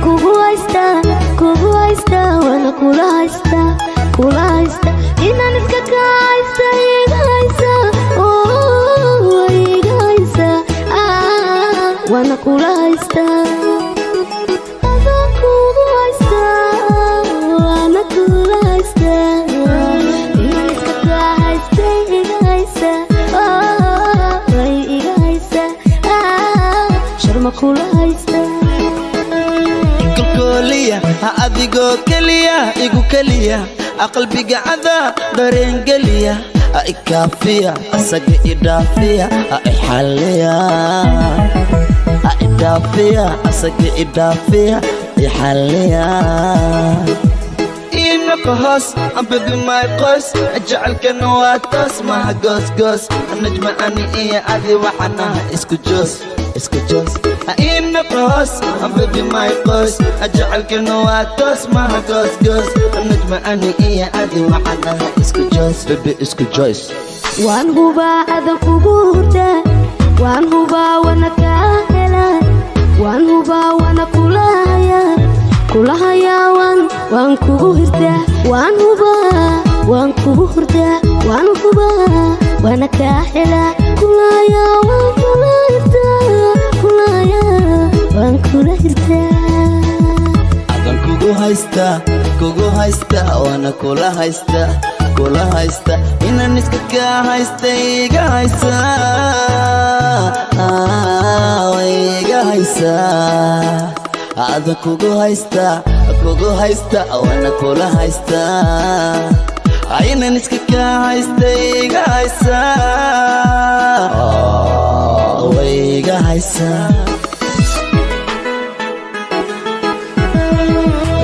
Kugu haystaa, kugu haystaa, waana kula haystaa, kula haystaa. Inaan iska kaa haysta iga haysa, oh, iga haysa. Ah, waana kula haystaa. Adaan kugu haystaa, waana kula haystaa. Inaan iska kaa haysta iga haysa, oh, way iga haysa. Ah, sharma kula haystaa. Kalkooliya ha adigoo keliya igu keliya, qalbiga cadaa dareengeliya, ha ikaafiya, asaga idhaafiya, ha ixalliya, ha idhaafiya, asaga idhaafiya, ixalliya. Inaqa hoos, baby, my qoys, jecelkana waa toos, maha goosgoos. Najma, ani iyo adi waxanaha isku joos, isku joos. Inaqa hoos, baby, my qoys, jecelkana waa toos, maha goosgoos. Najma, ani iyo adi waxanaha isku joos, baby, isku joos. Waan hubaa adan kugu hurdaa, waan hubaa wana kaa helaa, waan hubaa wana kula hayaa, kula hayaa. Waan kugu hirtaa, waan hubaa waan kugu hurdaa, waan hubaa waana kaa helaa, kula hayaa, waan kula hirtaa, kula hayaa, waan kula hirtaa. Adan kugu haystaa, kugu haystaa, waana kula haystaa, kula haysta. Inaan iska kaa haysta iga haysa, way iga haysaa. Adan kugu haystaa, kugu haysta, waana kula haystaa. Inaan iska kaa haysta iga haysa, way iga haysaa.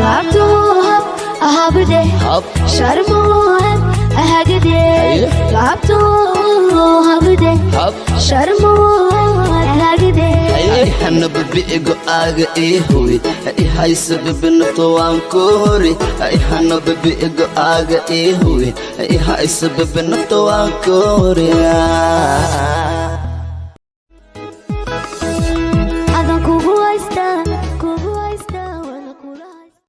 Laabtuhu hab ahabde. Hab. Sharmuhab ahagde. Haye. Laabtuhu habde. Hab. Sharmuhab ahagde. Hana baby, go-aaga ii huwi, i hayso baby, nafta waan ku hori. Hana baby, go-aaga ii huwi, i hayso baby, nafta waan ku hori.